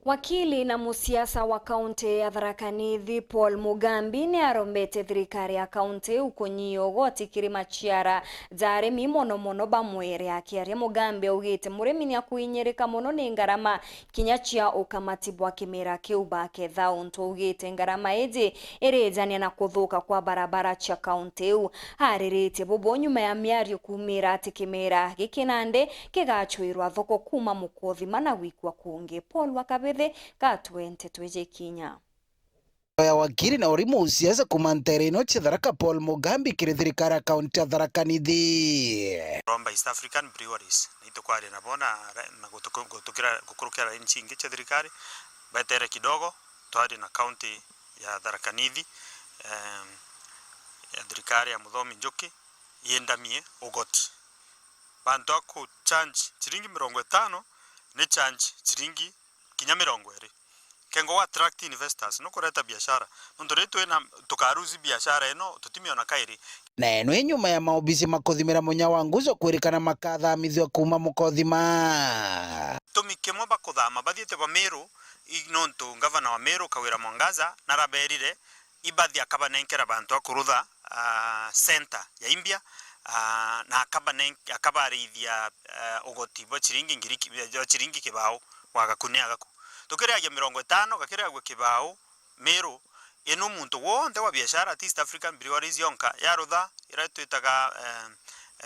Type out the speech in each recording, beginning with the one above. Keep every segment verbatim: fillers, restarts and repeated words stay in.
Wakili na musiasa wa kaunti ya Tharaka Nithi, Paul Mugambi, ni arombete thirikari ya kaunti iu kunyia ugoti kiri maciara ja arimi, mono mono ba mwere. Akiaria, Mugambi augite murimi ni akuinyirika mono ni ngarama kinya cia ukamati bwa kimera kiu baketha, untu augite ngarama iji irijania na kuthuka kwa barabara cia kaunti iu. Ariritie bubu nyuma ya miario kumira ati kimera giki nandi kigacwirwa thoko kuuma mukothima na gwikua kungi. Paul wa Kabithi gatwente twiji kinya. Ya wakiri na urimu usiasa kuuma ntere ino cia Tharaka, Paul Mugambi, kiri thirikari ya kaunti ya Tharaka Nithi. Romba East African Breweries, ni tukwaria nabo na, na gutuku-, gutukira, gukurukira inchi ingi cia thirikari, betere kidogo, twarie na kaunti ya Tharaka Nithi, em, ya thirikari ya Muthomi Njuki, yendamie ugoti. Bantu a ku charge chiringi mirongo itano, ni charge chiringi kinya mirongo iri. Kengo wa attract investors, no kureta biashara. Nontu riria twina, tukaruzi biashara ino, tutimiona kairi. Na ino i nyuma ya maobisi makuthimira munya wa nguzo kwirikana makathamithua kuuma mukothima. Gitumi kimwe bakuthama bathiite ba Meru, i nontu ngavana wa Meru Kawira Mwangaza naraberire ibathi akabanenkera bantu a kurutha, ah, center ya Imbia, ah, na akabanen-, akabarithia, ah, ugoti bwa chiringi ngiri ki-, bwa chiringi kibao wa gakunia gaku. Tukiriagia mirongo itano gakiriagua kibao Meru, ino muntu wonthe wa biashara at East African Breweries yonka yarutha, ira twitaga, eh,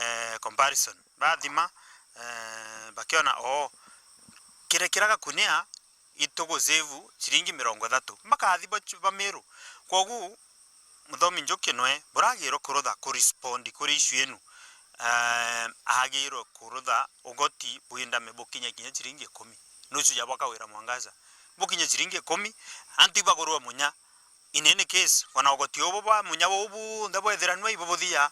eh, comparison, bathima, eh, bakiona, oo, kirekira gakunia itugusevu chiringi mirongo ithatu. Makathi ba, ba Meru. Kwogu, Muthomi Njuki nwe buragirwe kurutha kurespond kuri issue inu. Eh, agirwe kurutha ugoti bwindame bukinye kinya chiringi ikumi. Nusu ya bwa Kawira Mwangaza. Bukinye chiringi ikumi, antu ibagurwe munya. In any case, wana ugoti ubu bwa munya buu bunthe bwethiranua ibubuthia,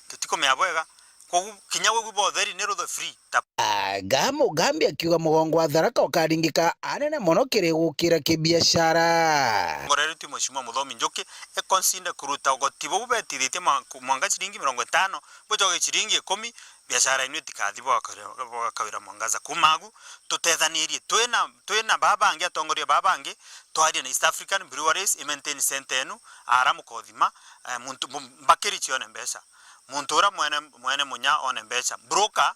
tutikumea bwega. Kwogu kinya gwe bwa utheri ni ruthe free. Ta Aga Mugambi akiuga mugongo wa Tharaka ukaringika anene mono kiri gukira kibiashara. Ngoreretwe Mheshimiwa Muthomi Njuki, ekonsinde kuruta ugoti buu betithitie mwa-, mwanka chiringi mirongo itano, bucoke chiringi ikumi, biashara inu itikathi bwa Kawira, bwa Kawira Mwangaza. Kuuma agu, tutethanirie, twina, twina baa bangi, atongoria baa bangi, twarie na East African Breweries, i maintain center enu, ara mukothima, eh, muntu, mu-, mbakiri cione mbeca. Muntu ura mwene, mwene munya one mbeca. Broker,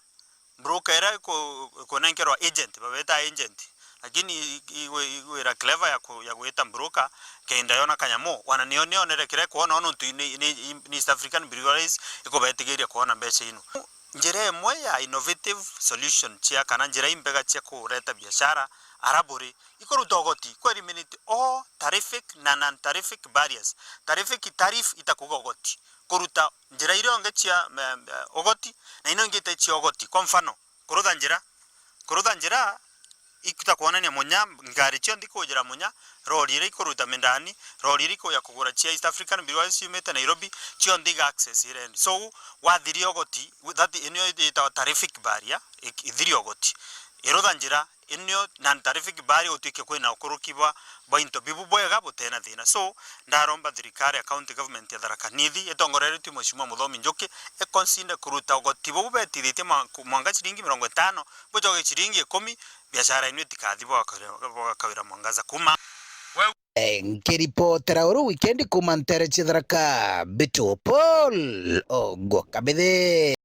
broker ira iku-, ikunenkerwa agent, babeta agent. Lakini i-, igwe-, igwira clever ya ku-, ya gwita broker, kenda yona kanyamu, wana nio nionere kira ikwona nontu ni, ni, ni East African Breweries ikubetigiria kwona mbeca inu. Njira imwe ya innovative solution cia, kana njira imbega cia kureta biashara ara buri, ikuruta ugoti, ku eliminate all tarific na non-tarific barriers. Tarific, tariff itakuga ugoti. Kuruta njira iria ingi cia, em, em, ugoti, na ino ingi ita cia ugoti. Kwa mfano, kurutha njira, kurutha njira ikuta kwonania munya, ngari cionthe ikujira munya, rori iria ikuruta mindani, rori iria ikuja kugura cia East African Breweries ciumite Nairobi, cionthe iga access irendi. So, wathiria ugoti, that, inio itawa tarific barrier, ik-, ithiria ugoti. Irutha njira, inio non-tarific barrier gutwike kwina ukuruki bwa, bwa into bibu bwega butena thina. So, ndaromba thirikari ya county government ya Tharaka Nithi, itongoreretue Mheshimiwa Muthomi Njuki, ikonsinde kuruta ugoti bubu betithitie mwa-, ku-, mwanka chiringi mirongo itano, bucoke chiringi ikumi, biashara inu itikathi bwa Kawira, bwa Kawira Mwangaza. Kuuma. Eh, nkiripotera uru wikendi kuuma ntere cia Tharaka, Bitu Paul Ogwo Kabithe.